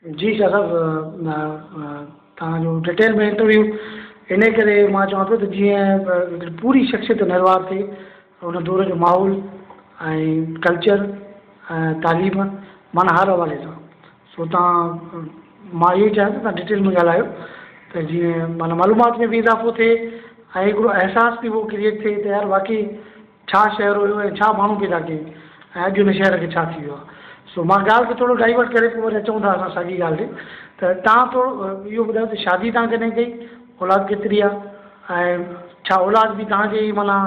جي شاهه صاحب توهان جو ڊٽيل ۾ انٽرويو انهي ڪري مان چوان پيو ته جيئن پوري شخصيت نروار ٿئي ان دور جو ماحول ۽ ڪلچر ۽ تعليم معنيٰ هر حوالي سان سو توهان مان اهو ئي چاهيان ٿو توهان ڊٽيل ۾ ڳالهايو ته جيئن معنيٰ معلومات ۾ به اضافو ٿئي ۽ هڪڙو احساس به اهو ڪريئيٽ ٿئي ته يار واقعي ڇا شهر هيو ۽ ڇا ماڻهو پيدا ڪيائين ۽ اڄ ان شهر کي ڇا ٿي ويو آهي. سو مان ڳالهه کي ٿورو ڊائيورٽ ڪري پوء وري اچون ٿا اسان ساڳي ڳالهه تي ته توهان ٿورو اهو ٻڌايو ته شادي توهان ڪڏهن ڪئي، اولاد ڪيتري آهي ۽ ڇا اولاد به توهان جي ئي معنيٰ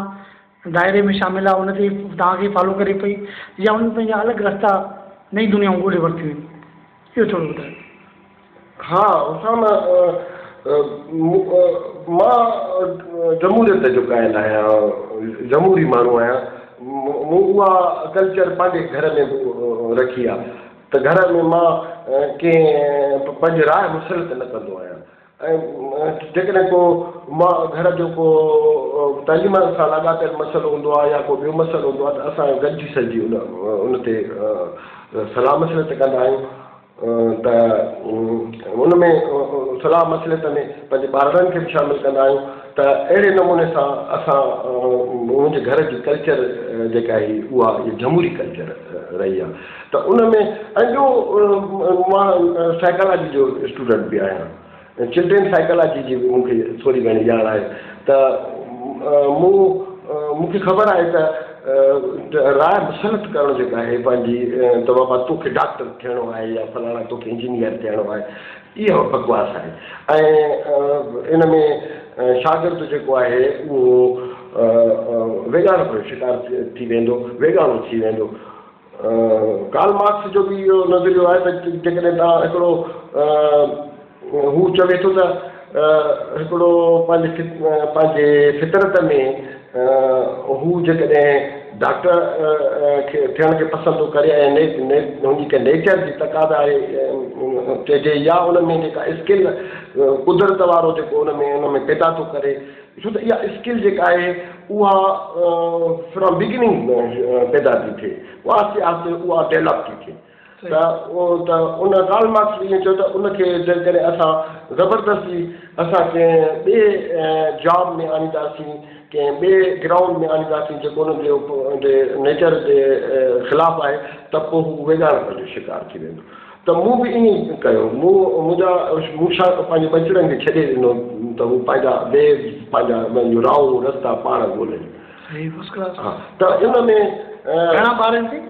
دائري ۾ شامل آهي ان کي توهان کي فالو ڪري پئي يا انهن پنهنجا الڳ رستا نئين دنيائون ڳولي ورتيون آهن اهو ٿورو ٻڌايو. ها اسامه مان جمهوريت جو قائل آهيان، جمهوري ماڻهو آهيان، مون اها ڪلچر پنهنجي گهر ۾ به رکي آهي ته گهر ۾ مان ڪنهن پنهنجي راء مسلط نه ڪندو آهيان ۽ جيڪڏهن ڪو مان گهر جو ڪو تعليم سان لاڳاپيل مسئلو هوندو آهي يا ڪو ٻيو مسئلو هوندو آهي ته اسان گڏجي سڏجي ان تي صلاح مشورت ڪندا آهيون ته ان ۾ صلاح مصلحت ۾ پنهنجي ٻارڙن کي به شامل ڪندا آهيون ته اهڙي نموني سان اسان منهنجي گهر جي ڪلچر جيڪا آهي اها جمهوري ڪلچر رهي آهي ته ان ۾ ۽ ٻيو مان سائيڪالاجي جو اسٽوڊنٽ به آهيان چلڊرين سائيڪالاجي جي به مون کي ٿوري گهڻي ڄاڻ آهي ته مون مون کي خبر آهي ته راء مسلط ڪرڻ جيڪا آهي پنهنجي ته بابا توکي ڊاڪٽر ٿيڻو آهي يا فلاڻا توکي انجنيئر ٿيڻو آهي اها بڪواس آهي ۽ ان ۾ شاگرد جيڪو آهي اهو ويڳاڻپ جو شڪار ٿي ويندو ويڳاڻو ٿي ويندو ڪارل مارڪس جو به اهو نظريو آهي ته جيڪڏهن توهان هڪڙو هو چوي ٿو ته هڪڙو پنهنجي پنهنجي فطرت ۾ هو جيڪڏهن ڊاڪٽر کي ٿيڻ کي پسند ٿو ڪري ۽ هن جي ڪا نيچر جي تقاضا آهي چئجي يا ان ۾ جيڪا اسڪل قدرت وارو جيڪو ان ۾ ان ۾ پيدا ٿو ڪري ڇو ته اها اسڪل جيڪا آهي اها فرام بگننگ پيدا ٿي ٿئي اها آهستي آهستي اها ڊيولپ ٿي ٿئي ته ته ان ڪارل مارڪس به ائين چيو ته ان کي جيڪڏهن اسان زبردستي اسان ڪنهن ٻئي جاب ۾ آڻينداسين ڪنهن ٻئي گرائونڊ ۾ آڻينداسين جيڪو ان جي نيچر جي خلاف آهي ته پوء هو ويڳاڻپ جو شڪار ٿي ويندو ته مون به ائين ئي ڪيو. مون منهنجا مون شا پنهنجي ٻچڙن کي ڇڏي ڏنو ته هو پنهنجا ويز پنهنجا پنهنجون راهون رستا پاڻ ڳولين. صحيح فرسٽ ڪلاس. ها ته ان ۾. گهڻا ٻار آهن سائين؟